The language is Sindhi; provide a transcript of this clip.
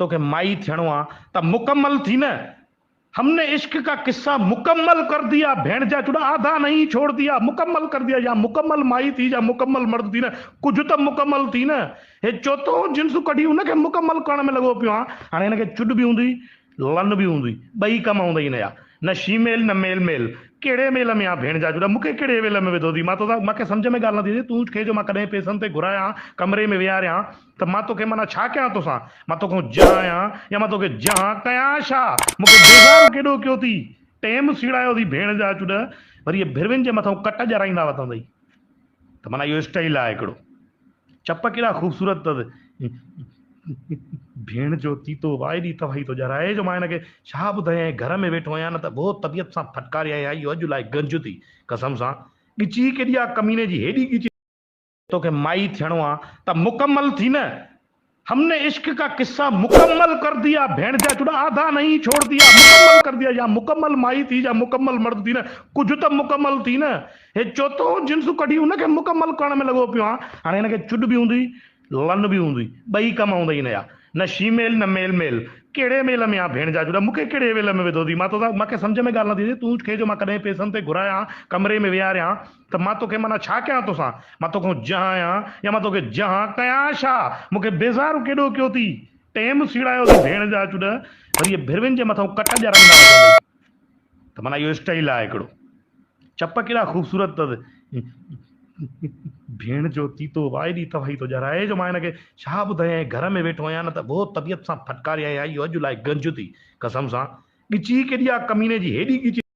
توکي مائي ٿيڻو آ ته مڪمل ٿي نه هم ني عشق ڪا قصه مڪمل ڪر ديا ڀيڻ جا چڙ آڌا نهين ڇوڙ ديا مڪمل ڪر ديا يا مڪمل مائي ٿي يا مڪمل مرد ٿي نه ڪجهه ته مڪمل ٿي نه هي چوٿون جنس ڪڍي ان کي مڪمل ڪرڻ ۾ لڳو پيو آ هاڻي هن کي چڏ به هوندي لن به هوندي ٻئي ڪم هوندئي هن جا نه شي ميل نه ميل ميل ڪهڙي ميل ۾ آ ڀيڻ جا چڙ مون کي ڪهڙي ويل ۾ وڌو ٿي مان توسان مان کي سمجهه ۾ ڳالهه نٿي اچي تون کي جو مان ڪڏهن پئسن تي گهرايان ڪمري ۾ ويهاريان ته مان توکي معنيٰ ڇا ڪيان توسان؟ مان توکان جهايان يا مان توکي جهان ڪيان ڇا؟ مون کي بيزار ڪيڏو ڪيو ٿي؟ ٽيم سيڙايو ٿي ڀيڻ جا چڏ، وري اهي ڀروين جي مٿئون ڪٽ ڄرائيندا وتندئي. ته معنيٰ اهو اسٽائيل آهي هڪڙو. چپ ڪيڏا خوبصورت اٿس. ڀيڻ جو تيتو واهيڏي تواهي ٿو ڄرائي جو مان هن کي ڇا ٻڌايانء گهر ۾ ويٺو آهيان نه ته بهت طبيعت سان ڦٽڪاري آهيان اهو اڄ لاء گنج ٿي قسم سان. ڳچي ڪيڏي آ ڪميني جي هيڏي ڳچي. توکي مائي ٿيڻو آ ته مڪمل ٿي نه هم ني عشق ڪا قصه مڪمل ڪر ديا ڀيڻ جا چڙ آڌا نهين ڇوڙ ديا مڪمل ڪر ديا يا مڪمل مائي ٿي يا مڪمل مرد ٿي نه ڪجهه ته مڪمل ٿي نه هي چوٿون جنس ڪڍي ان کي مڪمل ڪرڻ ۾ لڳو پيو آ هاڻي هن کي چڏ به هوندي لن به هوندي ٻئي ڪم هوندئي هن جا نه شي ميل نه ميل ميل ڪهڙي ميل ۾ آ ڀيڻ جا چڙ مون کي ڪهڙي ويل ۾ وڌو ٿي مان توسان مان کي سمجهه ۾ ڳالهه نٿي اچي تون کي جو مان ڪڏهن پئسن تي گهرايان ڪمري ۾ ويهاريان ته مان توکي معنيٰ ڇا ڪيان توسان؟ مان توکان جهايان يا مان توکي جهان ڪيان ڇا؟ مون کي بيزار ڪيڏو ڪيو ٿي؟ ٽيم سيڙايو ٿي ڀيڻ جا چڏ، وري اهي ڀروين جي مٿئون ڪٽ ڄرائيندا وتندئي. ته معنيٰ اهو اسٽائيل آهي هڪڙو. چپ ڪيڏا خوبصورت اٿس. ڀيڻ جو تيتو واهيڏي تواهي ٿو ڄرائي جو مان هن کي ڇا ٻڌايانء گهر ۾ ويٺو آهيان نه ته بهت طبيعت سان ڦٽڪاري آهيان اهو اڄ لاء گنج ٿي قسم سان. ڳچي ڪيڏي آ ڪميني جي هيڏي ڳچي.